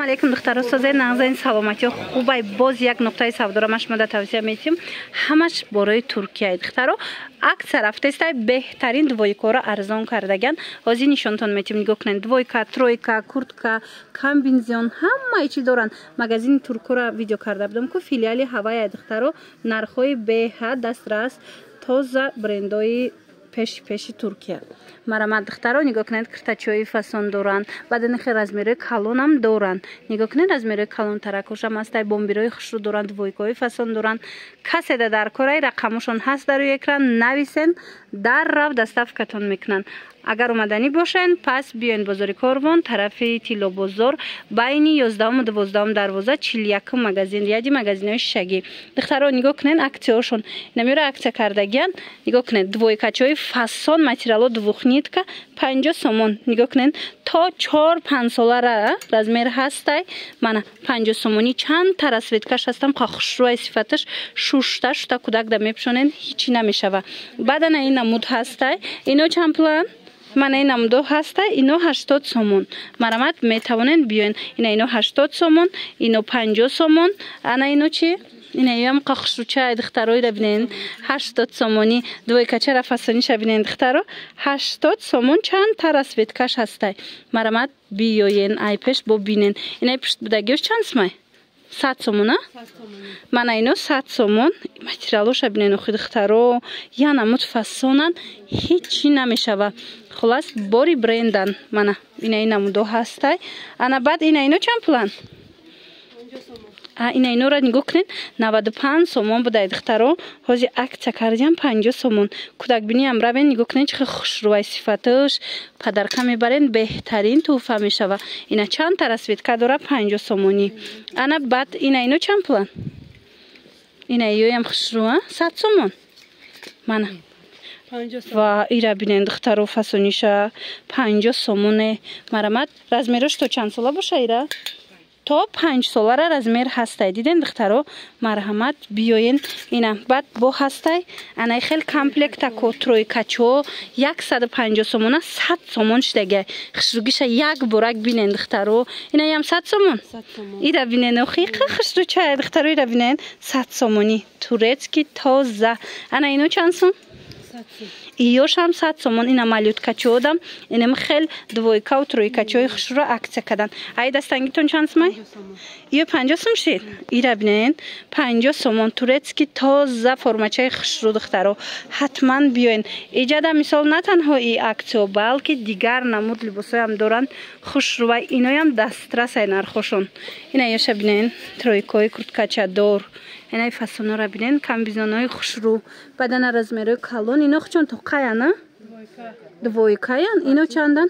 Алейкум, духтаро, созед, нағзаин, саломатиё, хубай. Боз як нуқтаи савдора ман шумода тавсия метиҳам, ҳамаш борои Туркияи. Духтаро, акция рафтестай, беҳтарин двойкаро арзон кардаган. Ҳозир нишонтон метиҳам, нигоҳ кунед: двойка, тройка, куртка, комбинезон, ҳамаи чи доранд. Магазини туркора видео карда будам ку, филиали ҳавая. Духтаро, нархҳои беҳад дастрас, тоза брендои пеши пеши Туркия. Марамат, духтаро, нигоҳ кунед, киртачои фасон доранд, баъдан хел размерои калонам доранд. Нигоҳ кунед, размерои калон таракошам ҳастай, бомбирои хушрӯ доранд, двойкаҳои фасон доранд. Каседа дар кораи, рақамошон ҳаст дар рӯи экран, нависен, дар рав доставкатон мекунанд. Агар омаданӣ бошен, пас биёен бозори Корвон, тарафи Тиллобозор, байни 11-уму 12-ум дарвоза, 41-ум магазин, ряди магазинҳои шишагӣ. Духтаро, нигоҳ кунед, акцияҳошон инамеро акция кардагиян. Нигоҳ кунед, двойкачои фасон, материало двухнитка, 50 сомон. Нигоҳ кунед, то 4-5 солара размер ҳастай. Мана, 50 сомонӣ, чанд та расцветкаш ҳастам. Хушрӯай сифаташ, шушта шута кӯдакда мепӯшонед, ҳичи намешава. Баъдана ин намуд ҳастай. Ино чанд пуланд? Мана, ин намудо ҳаста, ино 80 сомон. Марамат, метавонед биёен. Ина, ино 80 сомон, ино 50 сомон. Ана ино чи? Ина иам қахшручай, духтароира бинен, 80 сомонӣ. Двойкачара фасониша бинен, духтаро, 80 сомон, чанд та расцветкаш ҳастай. Марамат, биёен, ай пеш бо бинен. Инаи пушт будагиёш чанд сумай? 100 сомона. Мана, ино 100 сомон. Материалоша бинен, охи, духтаро, я намуд фасонан, ҳичи намешава. Хулас, бори брендан. Мана, ина ин намудо ҳастай. Ана, баъд ина ино чанд пуланд? Ина инора нигоҳ кунед, 95 сомон будай, духтаро, ҳозир акция кардиам, 50 сомон. Кӯдакбиниам равен, нигоҳ кунед, чӣ хел хушрӯай сифаташ. Подарка мебарен, беҳтарин тӯҳфа мешава. Ина чанд та расцветка дора, 50 сомонӣ. Ана, баъд ина ино чанд пуланд? Ина иёям хушрӯа, 100 сомон. Мана, ва ира бинен, духтаро, фасониша, 50 сомоне. Марамат, размерош то чанд сола боша? Ира то 5 солара размер ҳастай. Диден, духтаро, марҳамат, биёен. Ина баъд бо ҳастай, анаи хел комплектако, тройкачо, 150 сомона 100 сомон шудагай. Хушрӯгиша як борак бинен, духтаро. Инаям 100 сомон. Ира бинен, охи, хушрӯчай, духтаро, ира бинен, 100 сомонӣ, турецкий, тоза. Ана ино чанд сом? Иёшам 100 сомон. Ина малюткачоодам, инам хел двойкау тройкачои хушрӯ акция кадан. Ай дастангитон чанд сумай? Иё 50 сум шид. Ира бинен, 50 сомон, турецкий, тоза, формачаи хушрӯ. Духтаро, ҳатман биёен иҷада. Мисол, на танҳо и акциё, балки дигар намуд либосҳоям доранд хушрӯва, иноям дастрасай нархошон. Ина ёша бинен, тройкои курткачадор. Инаи фасонора бинен, комбинезонҳои хушрӯ, бадана размерои калон. Ино чон тоқаяна, двойкаян. Ино чандан?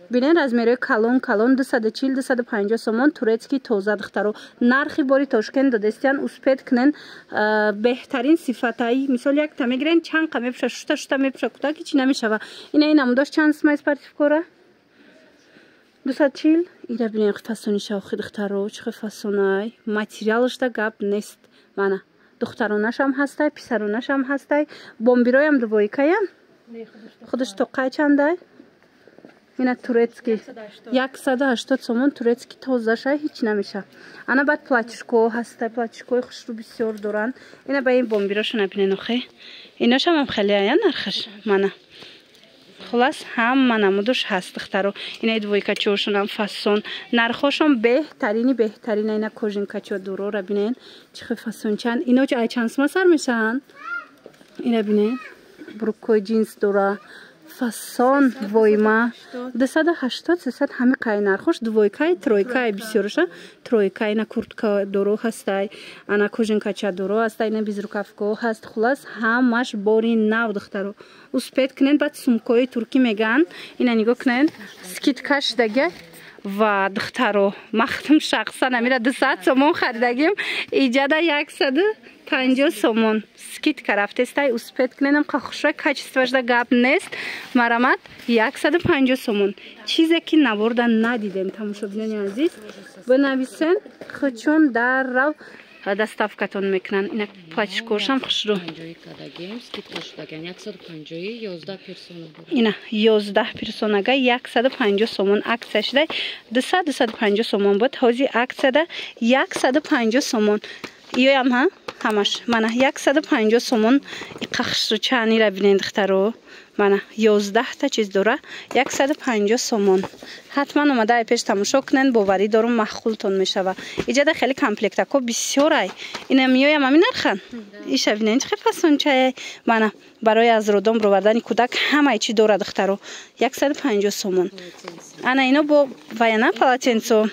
Бинен, размерои калон калон, 240, 250 сомон, турецкий, тоза. Духтаро, нархи бори Тошкент додестиян, успеть кунен, беҳтарин сифатаи. Мисол, якта мегирен, чанд қа мепӯша, шута шута мепӯша кӯдаки, чӣ намешава. Ина ин намудош чанд сумай? Спортивкора 240. Ира бинен, фасониша, охи, духтаро, чӣ хел фасонай, материалашда гап нест. Мана, духтаронашам ҳастай, писаронашам ҳастай. Бомбироям двойкаям, худаш тоқай чандай? Ина турецкий, 180 сомон, турецкий, тозаша, ҳеҷ намеша. Ана, баъд платьишко ҳастай, платьишкои хушрӯ бисёр доранд. Ина ба ин бомбирошона бинен, охе, иношамам хеле ая нархаш. Мана, хулас, ҳама намудуш ҳаст, духтаро. Инаи двойкачоошонам фасон, нархошон беҳтарини беҳтарина. Ина кожанкачо дурора бинен, чӣ хел фасончанд. Ино ай чанд сума сар мешаванд? Ина бинен, брюкои ҷинс дора, фасон, войма, 280, 300, ҳами қай нархош. Двойкаи, тройкаи, бисёроша тройка. Ина куртка доро ҳастай, ана кожанкача доро ҳастай, ина безрукавко ҳаст. Хулас, ҳамаш бори нав, духтаро, успеть кунед. Баъд сумкои туркӣ мегӯянд, ина нигоҳ кунед, скидка шудага. Ва духтаро, махтум шахсан амира 200 сомон харидагим, иҷада 150 сомон скидка рафтестай. Успеть кунедам, хушрӯй, качествоашда гап нест. Марамат, 150 сомон. Чизе ки наворда надидем, тамошобинони азиз, бинависен, хучун дар рав. Доставкатон мекунанд. Ина платьишкошам хушрӯ. Ина 11 персонага 150 сомон акция шуда. 200-250 сомон буд. Ҳозир акцияда 150 сомон. Иёям ҳа? Ҳамаш. Мана 150 сомон. Иқа хушрӯчаанира бинед, духтаро. Мана 11 та чиз дора, 150 сомон. Ҳатман омада ай пеш тамошо кунен, боварӣ дорум маъқултон мешава. Иҷада хеле комплектако бисёрай. Ина миёям ами нархан? Иша бинен чӣ фасончае. Мана барои аз родом бировардани кӯдак ҳамаи чӣ дора, духтаро. 150 сомон. Ана ино бо ваяна полотенцо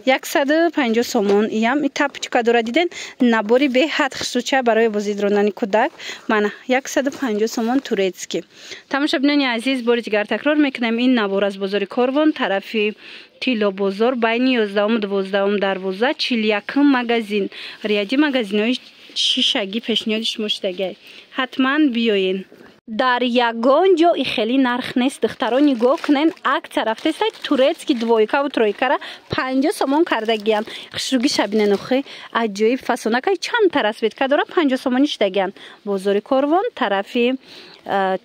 150 сомон. Иям тапочка дора, диден набори беҳад хушрӯча барои бозид рондани кӯдак. Мана 150 сомон турецкий. Тамошобинони азиз, бори дигар такрор мекунем, ин навор аз бозори Корвон, тарафи Тиллобозор, байни 11-12 дарвоза, 41 магазин, ряди магазинҳои шишагӣ пешниҳоди шумо шудагиай. Ҳатман биёен. Дар ягон ҷо и хеле нарх нест, духтаро, нигоҳ кунен, акция рафтеста, турецкий двойкаву тройкара 50 сомон кардагиян. Хушругиша бинен, охи аҷоиб фасонакай, чандта расцветка дора, 50 сомонӣ шудагиян. Бозори Корвон, тарафи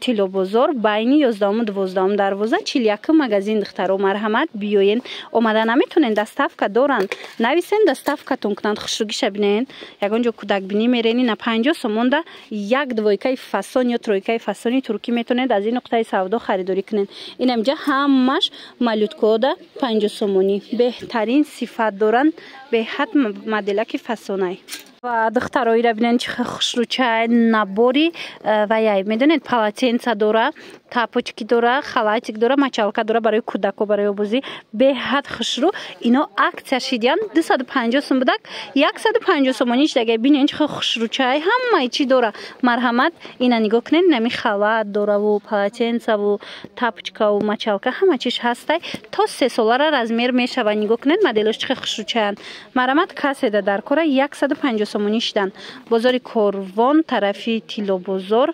Тиллобозор, байни 11-12 дарвоза, 41 магазин, духтаро, марҳамат биёен. Омада наметонен, доставка доранд, нависен, доставкатон кунанд. Хушругиша бинен, ягон ҷо кӯдакбинӣ мерени, на 50 сомонда як двойкаи фасон ё тройкаи фасони туркӣ метонед аз ин нуқтаи савдо харидорӣ кунед. Инамҷа ҳамаш малюткода 50 сомонӣ, беҳтарин сифат доранд, беҳад моделаки фасонай. Ва духтароира бинен чӣ хушрӯчай набори ваяй, медонед, полотенца дора, тапочки дора, халатик дора, мочалка дора барои кӯдако, барои обозӣ, беҳад хушрӯ. Ино акция шидиян, 250 сум будак, 150 сомонӣ шидага. Бинен чӣ хушрӯчай, ҳамаи чӣ дора. Марҳамат, ина нигоҳ кунед, нами халат дораву полотенцаву тапочкаву мочалка, ҳама чиш ҳастай. То 3 солара размер мешава. Нигоҳ кунед, моделош чӣ хушрӯчаянд. Марҳамат, каседа дар кора, 150 сомонӣ шидан. Бозори Корвон, тарафи Тиллобозор,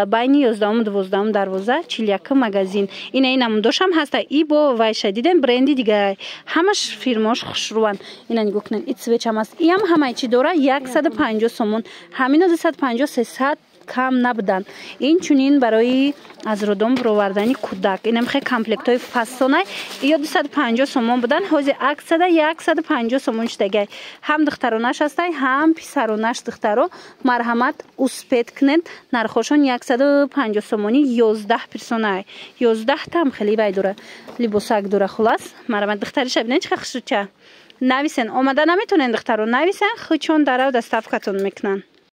байни 11-12 дарвоза, 41 магазин. Ина ин намудошам ҳаста. И бо вайша дидем, бренди дигар, ҳамаш фирмаош хушрӯванд. Ина нигоҳ кунед, и цвечам аст, иам ҳамаи чӣ дора, 150 сомон. Ҳамино 250, 300 кам набуданд. Инчунин барои аз родом бировардани кӯдак инам хе комплектҳои фасонай, ё 250 сомон буданд, ҳозир акцияда 150 сомон шудагай. Ҳам духтаронаш ҳастай, ҳам писаронаш. Духтаро, марҳамат, успеть кунед, нархошон 150 сомонӣ, 11 персонай, 11 там хеле вай дора, либосак дора. Хулас, марҳамат, духтариша бинед чӣ хушрӯча. Нависен, омада наметонен, духтаро, нависен, хучон дарав доставкатон мекунанд.